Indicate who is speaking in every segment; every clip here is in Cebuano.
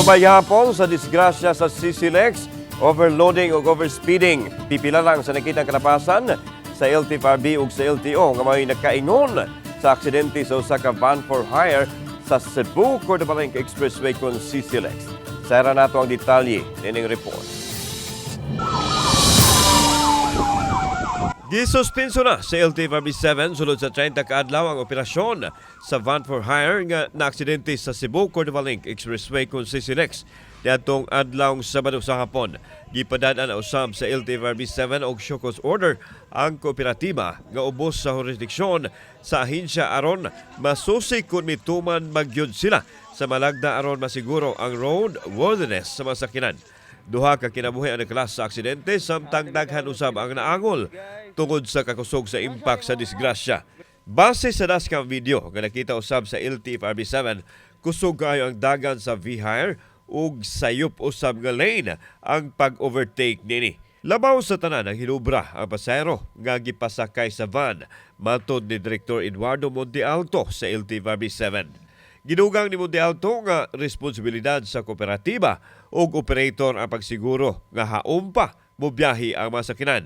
Speaker 1: Subay gihapon sa disgrasya sa CCLEX, overloading ug overspeeding. Pipila lang sa nakitang kalapasan sa LTFRB ug sa LTO nga may nakaingon sa aksidente sa usa ka van for hire sa Cebu Cordova Link Expressway kon CCLEX. Sayran nato ang detalye nining report. Gisuspenso na sa LTFRB 7 sulod sa 30 kaadlaw ang operasyon sa van for hire nga naaksidente sa Cebu Cordova Link Expressway kung CCLEX niadtong adlawng Sabado sa hapon. Gipadad-an na usab sa LTFRB 7 og show cause order ang kooperatiba nga ubos sa jurisdiksyon sa ahensya aron masusi kung mituman magyud sila sa malagda aron masiguro ang road worthiness sa mga sakyanan. Duha ka kinabuhi ang nakalas sa aksidente, samtang daghan usab ang naangol tungod sa kakusog sa impact sa disgrasya. Base sa dashcam video nga nakita usab sa LTFRB 7, kusog kaayo ang dagan sa V-Hire ug sayop usab nga lane ang pag-overtake nini. Labaw sa tanan, ang hinubra ang pasahero nga gipasakay sa van, matod ni Direktor Eduardo Montealto sa LTFRB 7. Gidugang ni Montealto nga responsibilidad sa kooperatiba ug operator ang pagsiguro nga haom pa mobiyahe ang mga sakinan.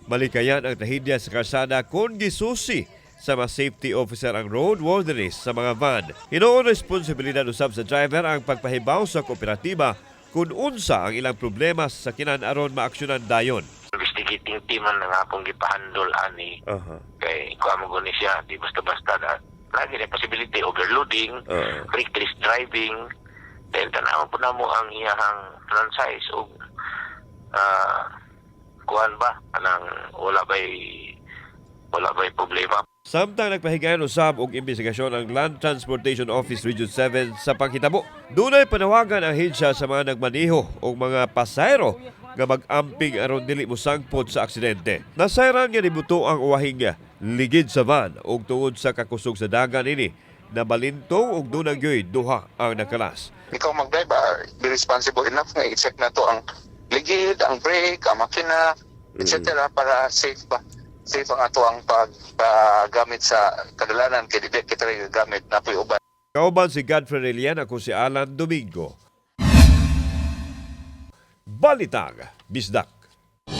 Speaker 1: Malikayan ang trahedya sa karsada kung gisusi sa mga safety officer ang roadworthiness sa mga van. Hinuon responsibilidad usab sa driver ang pagpahibaw sa kooperatiba kung unsa ang ilang problema sa sakinan aron maaksyonan dayon.
Speaker 2: Investigating team ang nga akong gipahandol ani kay kuha mo guni siya, di basta-basta na lagi na possibility overloading, reckless driving, dahil tanawan po namo ang iyahang franchise o kuan ba anang wala ba'y problema.
Speaker 1: Samtang nagpahigayon usab og investigasyon ang Land Transportation Office Region 7 sa panghitabo. Dunay panawagan ang ahensya sa mga nagmaniho og mga pasahero nga mag-amping aron dili mosangpot sa aksidente. Nasayran nga nibuto ang uwahing ligid sa van ug tungod sa kakusog sa dagan ini, nabalintong ug dunay gyoy duha ang nakalas.
Speaker 3: Ikaw mag-drive, be responsible enough nga i-check na to ang ligid, ang brake, ang makina, etc. para safe ba. Safe ang ato ang paggamit sa kadalanan kay dili kita rin gagamit na po'y uban.
Speaker 1: Kauban si Godfrey Relian, ako si Alan Domingo. Balitang Bisdak.